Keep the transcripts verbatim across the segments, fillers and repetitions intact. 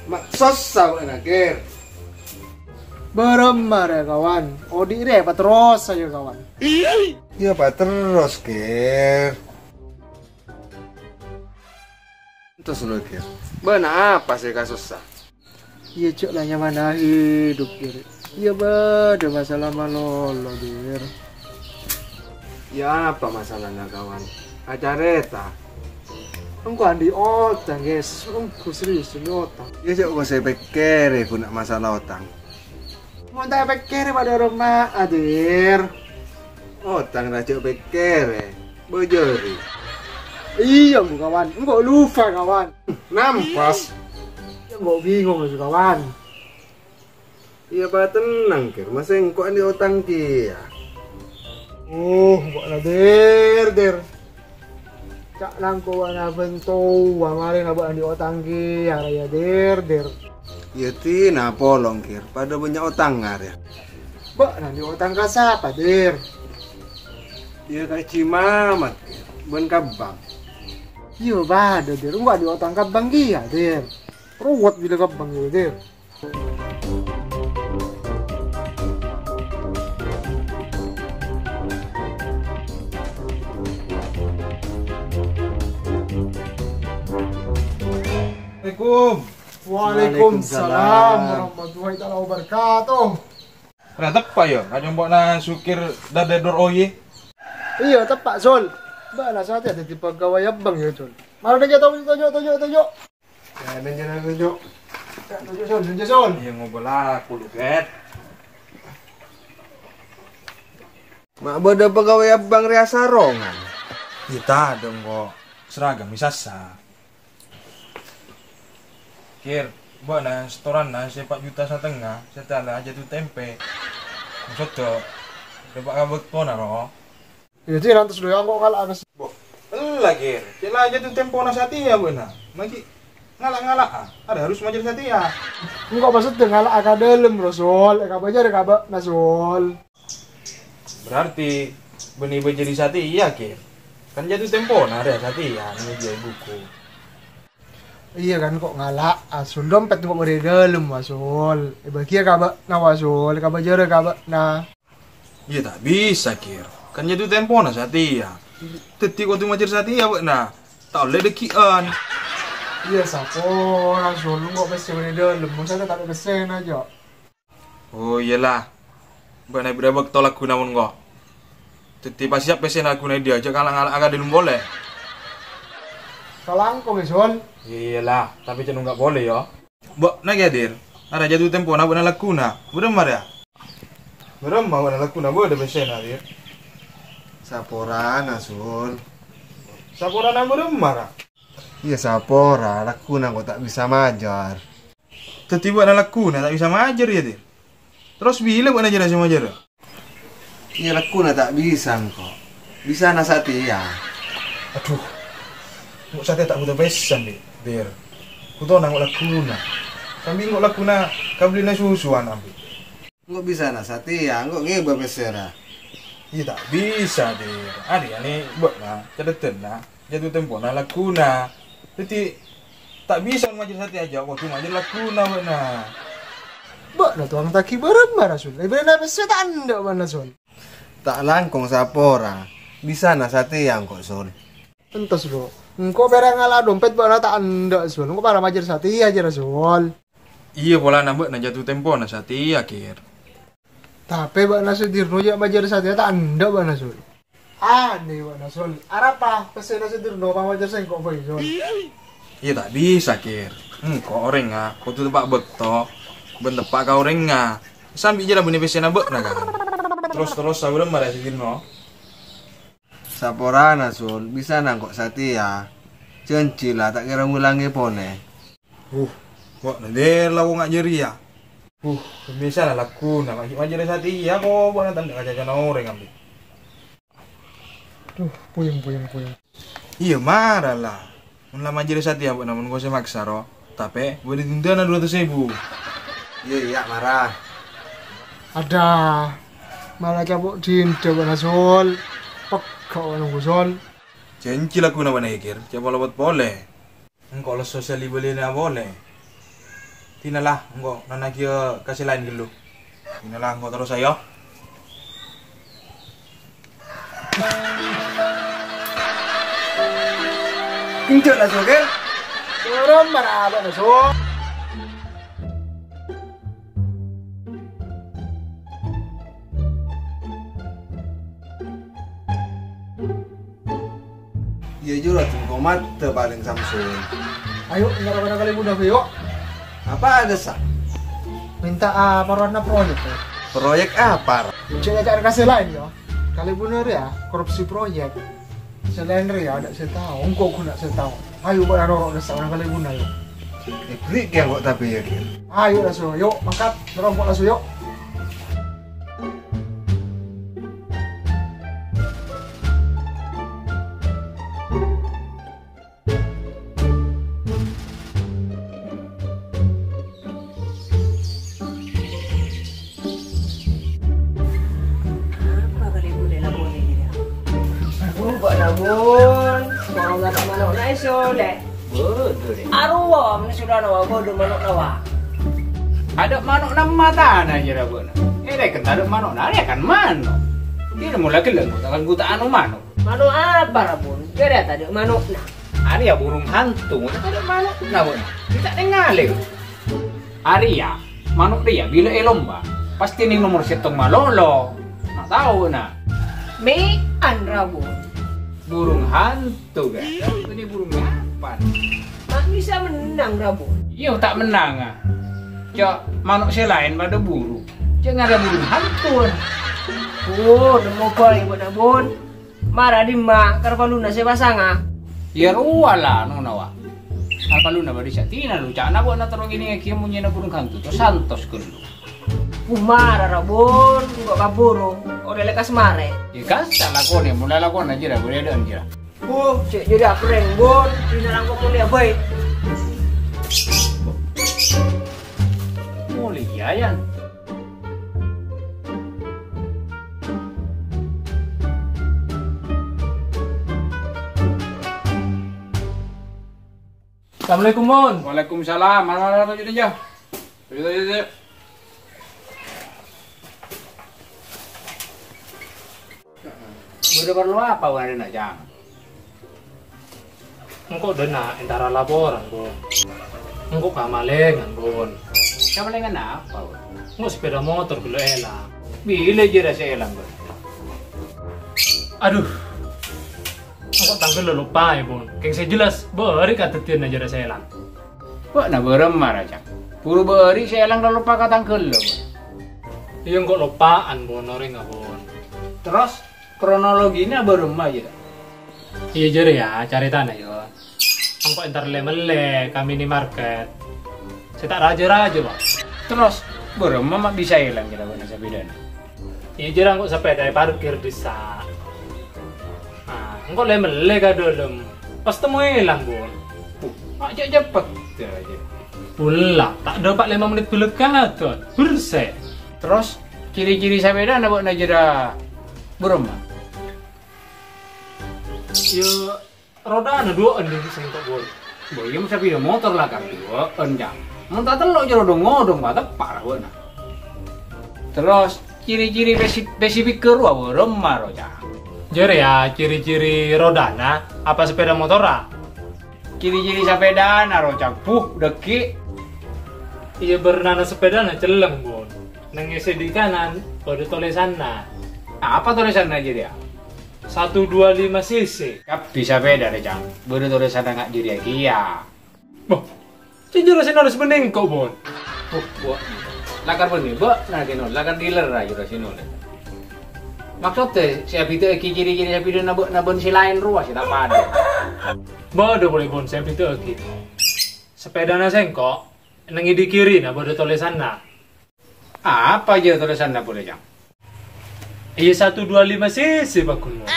Ma' sossa bâ'na, Kir. Bârâmma rè, kawan? Odi' rè paterrosa yâ, kawan. Iyâ, paterros, Kir. Entos lo, Kir. Bâ'na apa sè èkasossa? Iyâ, jhâ' la nyamana hidup, Kir. Iyâ, bâdâ masalah malolo, Kir. Iyâ, apa masalahna, kawan? Acarèta. Engko' andi' otang, guys. Engko' serius andi' otang. Iyâ, jhâ' kosè pèkkèrè ghuna masalah otang. Mon ta' èpèkkèrè padâ roma, Adir. Otang rajâ pèkkèrè, bâjâri. Iyâ, Bu, kawan. Engko' lupa, kawan. Nampas. Iyâ, engko' bingung, kawan. Iyâ, patennang, Kir. Masè engko' andi' otang kèya. Oh, engko' la, Dir, Dir. Ca'na engko' bâ'na bân towa marèna bâ' andi' otang kèya, rèya, Dir, Dir. Iyâ, tina polong, Kir. Padâ bânnya' otangnga rèya. Bâ'na andi' otang ka sapa, Dir? Iyâ, ka Haji Mamat, Kir. Bân ka bank. Iyâ, padâ, Dir. Engko' andi' otang ka bank kèya, Dir. Ruwet bilâ ka bank kèya, Dir. Assalamualaikum. Waalaikumsalam warahmatullahi taala wabarakatuh. Ra teppa' yâ, ka compo'na Sukir Dadedor Oye. Iyâ, teppa', Sul. Bâ'na satèya dhâddhi pegawai bank yâ, Sul. Mara dhâjâ, toju', toju', toju', toju'. Yâ, nèng jârèya, toju'. Yâ, toju', Sul, toju', Sul. Iyâ, ngopo laku lu, Ket? Ma' bâdâ pegawai bank rèya sarongan? Iyâ, tadâ' engko'. Seragam sassa. Kir, bâ'na setoranna sè empa' juta satengnga, sè tala jatuh tempo. Maksodda, dâpa' ka bâktona, ro? Iyâ, Ji, nantos dulu, engko' ngala' ka s-, Bo, ella, Kir. Cè' la jatuh tempona satèya bâ'na. Maghi ngala'-ngala'a. Ada harus majâr satèya. Engko' maksodda ngala'a ka dâlem, ro, Sul. È, kabâjâr ka bâ'na, Sul. Berarti bâ'na èbâjâri satèya, Kir. Kan jatuh tempona rèya satèya, nèng jâ' buku. Iyâ kan, ko' ngala', Asul, dompet ko' bâdâ è dâlem, Wasul. Èbâghiyâ ka bâ'na, Wasul, èkabâjârâ ka bâ'na. Iyâ, ta' bisa, Kir. Kan jatuh tempona satèya. Dhâddhi kodhu majâr satèya bâ'na. Ta' ollè dhâggi'ân. Iyâ, sapora, Sul, ko' pèssè bâdâ è dâlem, mosana ta' pèssèna, Jo. Oh, iyâ la. Bâ'na bârâ bâkto lagguna mon ko'. Dhâddhi pas siap pèssèna lagguna è dâjâ kala'-ngala' ka dâlem polè. Kalangkong, Sul. Iyâ la, tapè cè' nongghâ polè, yâ. Bâ'na kèya, Dir. Ara jatuh tempona bâ'na lagguna. Bârâmma rèya? Bârâmma bâ'na lagguna bâdâ pèssèna, Dir? Saporana, Sul. Saporana bârâmma, ra? Iyâ, sapora, lagguna ko' ta' bisa majâr. Dhâddhi bâ'na lagguna ta' bisa majâr, yâ, Dir? Terros bilâ bâ'na jârèya sè majârâ? Iyâ, lagguna ta' bisa engko'. Bisana satèya. Adhu. Engko' satèya ta' bhuto pèssèna, Dir. Bhutona engko' lagguna. Sambi engko' lagguna kabellina susu ana', Bi. Engko' bisana satèya, engko' ngèbâ pèssèna. Iyâ, ta' bisa, Dir. Arèya nè bâ'na, cateddhâna. Jatuh tempona lagguna. Dhâddhi, ta' bisa majâr satèya jâ', kodhu majâr lagguna bâ'na. Bâ'na towang taghi bârâmma, Rasul? Èbârâna pèssè ta' endâ' bâ'na, Sul? Ta' langkong sapora. Bisana satèya engko', Sul. Entos, Bro. Engko' pèra' ngala' dompet bâ'na ta' endâ', Sul. Engko' para majâr satèya jâ, Rasul. Iyâ, polana bâ'na jatuh tempona satèya, Kir. Tapè bâ'na Sudirno jâ' majâr satèya ta' endâ' bâ'na, Sul. Anè bâ'na, Sul. Arapa pèssèna Sudirno pamajâr sèngko' bhâi, Sul? Iyâ, ta' bisa, Kir. Engko' orèngnga kodhu teppa' bâkto bân teppa' ka orèngnga. Sambi jâ' la bânnè pèssèna bâ'na, kan? Terros-terros sabârâmma rè Sudirno? Saporana, Sul. Bisana engko' satèya. Jhânjhi la ta' kèra ngolangè polè. Huh, kok nèndèr la wong ajârèya? Huh, bisa la lagguna, ma' ghi' majâr satèya, kok bâ'na ta' endâ' ka cacana orèng, ambi. Duh, puyeng, puyeng, puyeng. Iyâ, mara la. Mon la majâr satèya, bâ'na mon kosè maksa, ro. Tapè, bâdâ dindâna dua ratus èbu. Iyâ, iyâ, mara. Adâ. Mala capo' dindâ bâ'na, Sul. Pegghâ' bâ'na, Sul. Jhânjhi lagguna bâ'na, Kir. Cè' polopot polè. Engko' lesso sè li-bâlina polè. Ina la, engko' nanagiya ka sè laèn ghâllu. Ina la, engko' terros, ayo. Enjâ' la, Sogel. Turun marabâ, Sogel. Iyâ, jâ, ra jhungko' mata palèng Samsul. Ayo, entar ka kalèbunna, Bhâi, yo. Apa ada, Sa? Minta, ah, parowana proyek, yo. Proyek apa? Cè' nyaca'na ka sè laèn, yo. Kalèbunna rèya korupsi proyek. Sè laèn rèya adâ' sè tao, engko' ghun sè tao. Ayo, bâ'na noro' dâ' saona kalèbunna, yo. Èbri' kèya engko' tapè, yâ, kèya. Ayo, lasso, yo, mangkat. Noro' engko' lasso, yo. Apa kali budi lakonè, ya? Aduh, Pak Nabun. Kalau nggak ada manok naik soleh. Bodoh deh. Aruwa, ini sudah nawa bodoh manok nawa. Ada manok nama tanah aja, Rabun. Eh, deh, kan ada manok, nah, ya kan manok. Ini mulai geleng, bukan buta anu manok. Manok apa, Rabun? Kira tadi manok, nah. Arèya burung hantu, ta' tadâ' manokna, bân. Ghi' ta' nèngalè. Arèya, manok rèya bilâ è lomba, pastè neng nomor sèttong malolo. Ma' tao, na. Mè'an, Rabun. Burung hantu, kan? Ini burung apa? Ma' bisa mennang, Rabun? Iyâ, ta' mennang, ah. Cè' manok sè laèn padâ buru. Cè' ngarè burung hantu, ah. Oh, nemmo bhâi, bân, Rabun. Mara dimma, kar paluna sè pasanga? Yâ rowa la, nona, wa. Kar paluna bâdâ sè tina, lu, ca'na bâ'na terro ngènèngaghi monyèna burung hantu, to santos ghâllu. Uh, mara, Rabun, engko' kaburu, ollè lekkas marè. Yâ, kassa' lakonè, molaè lakonè jârèya, bâdâ adâ'ân jârèya. Oh, cè' jârèya aprèng, Bun, dina langkong molèya bhâi. Molèya, Yan. Assalamualaikum, Mon. Waalaikumsalam. Mara, mara, mara, jâ, jâ. Jâ, jâ, jâ. Bâdâ parlo apa bâ'na, Cang? Engko' dâna entara laporan, Bun. Engko' kamalèngan, Bun. Kamalèngan apa, Bun? Engko' sepeda motor ghellâ' èlang. Bilâ jârèya sè èlang, Bun? Aduh. Engko' tang ghellâ' loppaè, Bun. Kèng sè jelas, bâri' kadhâddhiyânna jârèya sè èlang. Bâ'na bârâmma, ra, Cang? Buru bâri' sè èlang la loppa ka tang ghellâ', Bun. Iyâ, engko' loppa'an, Bun, orèngnga, Bun. Terros, kronologina bârâmma, jâ? Iyâ, jârèya carètana, yâ. Engko' entar lè-mellè ka minimarket. Sè ta' rajâ-rajâ, Bun. Terros, bârâmma ma' bisa èlang jârèya bâ'na sapèdana? Iyâ, jârèya engko' sapèda èparkir dissa'. Ah, engko' lè-mellè ka dâlem. Pas temmo èlang, Bun. Uh, ma' cè' ceppet jârèya. Pola, ta' dâpa' lèma mennit bâlâk kadhâ'. Bersè. Terros, ciri-ciri sapèdana bâ'na jârèya bârâmma? Yâ, rodana duwâ'ân sèngko', Bun. Bâ, iyâ, mon sapèda motor la kan duwâ'ân, Cang. Mon ta' tello' jâ rodong-ngodong, pateppa' ra bâ'na. Terros, ciri-ciri pesi-, pesi piker wa bârâmma ro, Cang? Jârèya ciri-ciri rodana apa sapèda motorra? Ciri-ciri sapèdana ro, Cang. Buh, dâggi'. Iyâ, bârnana sapèdana celleng, Bun. Neng è sèddi kanan bâdâ tolèsanna. Apa tolèsanna jârèya? Satu dua lima C C. Kabbhi sapèda rè, Cang. Bâdâ tolèsanna nga' jârèya kèya. Boh, cè' jârèya sè nolès bânnè engko', Bun. Boh, boh. Lakar bânnè, Bun. Nah, kèno, lakar dealer aja sè nolès. Maksoddhâ, sè abhidhâ'âghi ciri-ciri sapèdana bâ-, na bân sè laèn rowa sè ta' padâ. Bâdâ polè, Bun, sè abhidhâ'âghi. Sapèdana sèngko' neng èddi kèrina bâdâ tolèsanna. Apa jâ tolèsanna polè, Cang? Iyâ, satu dua lima C C, paggun, Bun.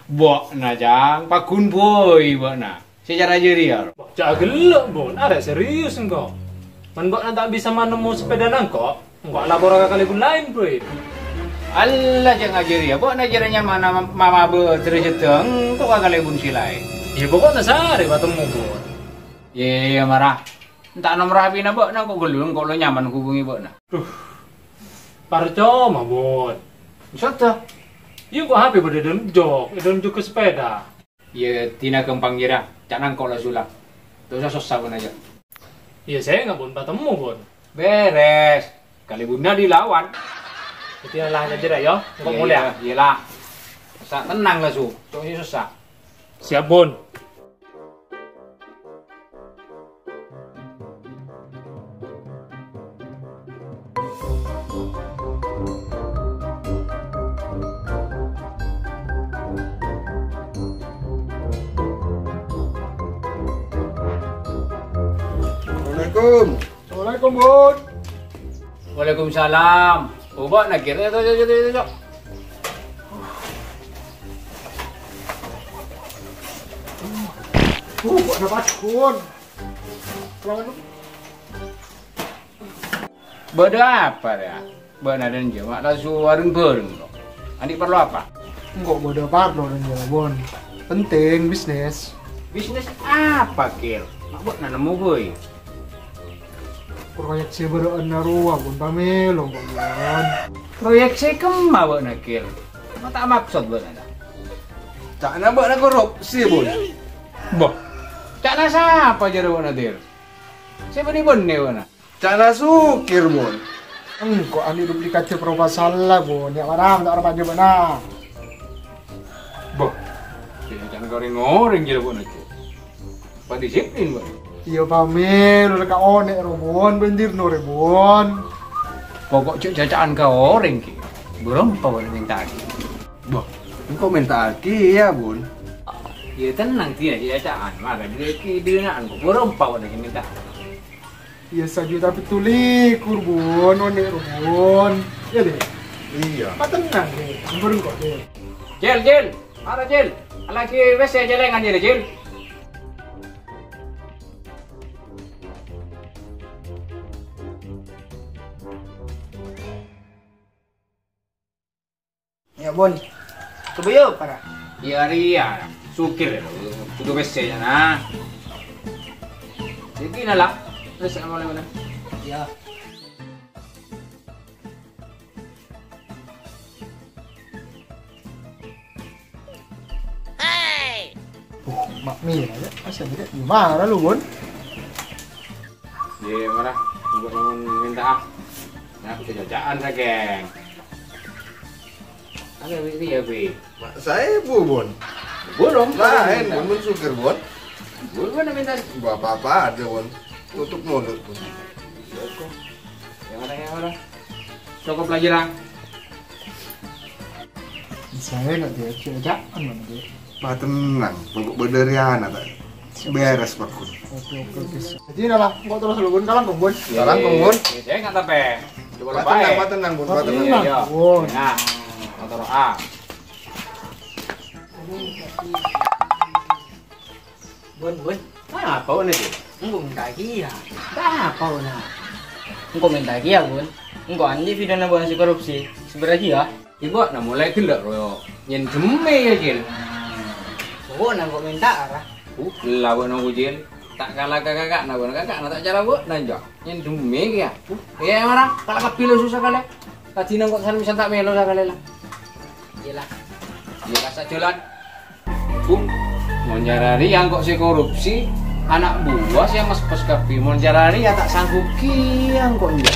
Bâ'na, Cang, paggun bhâi bâ'na. Sè cara jârèya. Jâ' ghellâ', Bun. Arèya serius engko'. Mon bâ'na ta' bisa manemmo sapèdana engko', engko' alapora ka kalèbun laèn bhâi. Allah, jâ' ngajârèya. Bâ'na jârèya nyamana ma-, mabâ terjâ engko' ka kalèbun sè laèn. Iyâ, poko'na sarè patemmo, Bun. Iyâ, iyâ, mara. Enta' nomer H P-na bâ'na, engko' ghâllu, engko' lo nyaman hubungi bâ'na. Duh, parcoma, Bun. Sodda. Iyâ, engko' H P bâdâ è dâlem jok, è dâlem jok sepeda. Iyâ, dina ghâmpang jârèya, ca'na engko' la sola. Ta' osa sossa, Bun, ajâ. Iyâ, sènga', Bun, patemmo, Bun. Bherres. Kalèbunna dilawan. Dhâddhi la jârèya, yâ. Engko' molèya. Iyâ, iyâ, la. Sa' tennang la, Su. Co' sè sossa. Siap, Bun. Assalamualaikum. Assalamualaikum, Bun. Waalaikumsalam. Oh, bâ'na, Kir. Ayo, ayo, ayo, ayo, ayo. Uh, bâ'na pas, Bun. Bâdâ apa, yâ? Bâ'na dân jâ, ma' la su areng-bhâreng, kok. Andi' parlo apa? Engko' bâdâ parlo dân jâ, Bun. Penting, bisnis. Bisnis apa, Kir? Ma' bâ'na nemmo bhâi. Proyek sè bârâ'ânna rowa, Bun, pamèlo, Bun. Proyek sè kemma bâ'na, Kir? Ma' ta' maksod bâ'na, ta'? Ca'na bâ'na korupsi, Bun. Boh, ca'na sapa jârèya bâ'na, Dir? Sè bânnè-bânnè bâ'na. Ca'na Sukir, Bun. Engko' andi' duplikasi proposal la, Bun. Yâ, mara, ta' ora pajâ bâ'na. Boh, ca'na ka orèng-orèng jârèya bâ'na, Cuk. Padisiplin, Bun. Iyâ, pamèlo ka onè' ro, Bun. Bândirno rè, Bun. Pokok jhâ' caca'an ka orèng, Ki. Bârâmpa bâ'na mènta'aghi. Boh, engko' mènta'aghi, yâ, Bun. Iyâ, tennang, Ki, yâ, caca'an. Mara, dhi-, ki-, dhina'an, engko' bârâmpa bâ'na mènta'. Iyâ, sajuta pètto likur, Bun, onè' ro, Bun. Iyâ, Dè? Iyâ. Patennang, Dè. Ampon kok, Dè. Cil, Cil. Mara, Cil. Alaghi wes ya, celengan ya, Cil. Yâ, Bun. Coba yuk, para. Iyâ, rèya. Sukir, yâ. Kudu pèssè, yâ, nah. Jadi, nah, lah. Terus, sama mana? Iyâ. Oh, mak mira, yâ. Masa beda? Gimana lu, Bun? Iyâ, mara. Engko' nyaman mènta, ah. Nah, kecaca'an, sakèng. Ana' wi-, wi-, ya, wi. Ma' saèbu, Bun. Bun, Om. Laèn, Bun, Bun Sukir, Bun. Bun, Bun, mènta. Apa-apa ada, Bun. Tutup mulut, Bun. Yang ada, yang ada. Cukup lagi, lah. Saya nggak diajak, mana dia? Patennang, pokok bâdâ rèya ana', ta'? Bherres, Pak Gun. Oke, oke, oke. Jadi, napa? Engko' terus lu, Bun? Kalangkong, Bun? Kalangkong, Bun. Iyâ, iyâ, nggak apa-apa. Coba lupa, patennang, eh. Patennang, Bun, patennang. Iyâ, iyâ. Bun. Nah, motor A. Bun, Bun. Apa, Bun, itu? Engko' mènta kèya. Apa, Bun? Engko' mènta kèya, Bun. Engko' andi' videona bân sè korupsi. Seberapa kèya? Ibu, nah, mulai ghellâ' rowa nyèndemmè, yâ, Cil. Pokokna engko' mènta, ra. Uh, ella bâ'na, Cil. Ta' kala ka kaka'na, bâ'na kaka'na ta' cara bâ'na, jâ. Nyèndemmè kèya. Uh, iyâ, mara, kala kabbhi la susah kalè. Tadina engko' san-, san ta' mèlo sakalè, la. Iyâ, la. Iyâ, la, sajhâlân. Bu, mon cara rèya engko' sè korupsi, ana' buwâ sè mespes kabbhi. Mon cara rèya ta' sanggup kèya engko', jâ.